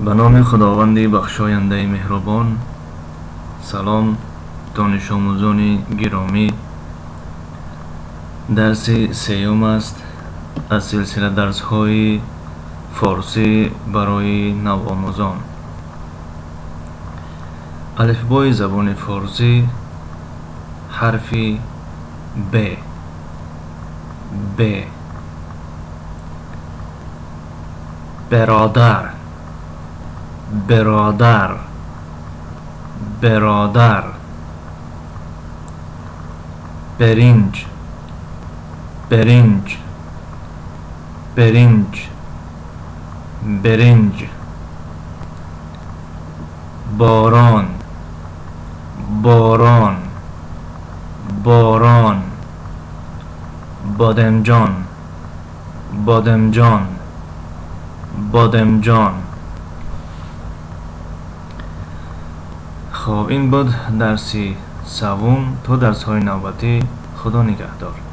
Ба номи Худованди бахшояндаи меҳрубон. Салом, донишомӯзони гиромӣ. Дарси сеюм аст аз силсила дарсҳои форсӣ барои навомӯзон. Алифбои забони форсӣ, ҳарфи Б. Б. Бародар, бародар, бародар. Биринҷ, биринҷ, биринҷ, биринҷ. Борон, борон, борон. Бодимҷон, бодимҷон, бодимҷон. Хоб, ин буд дарси севум. То дарсҳои навбатӣ, Худо нигаҳдор.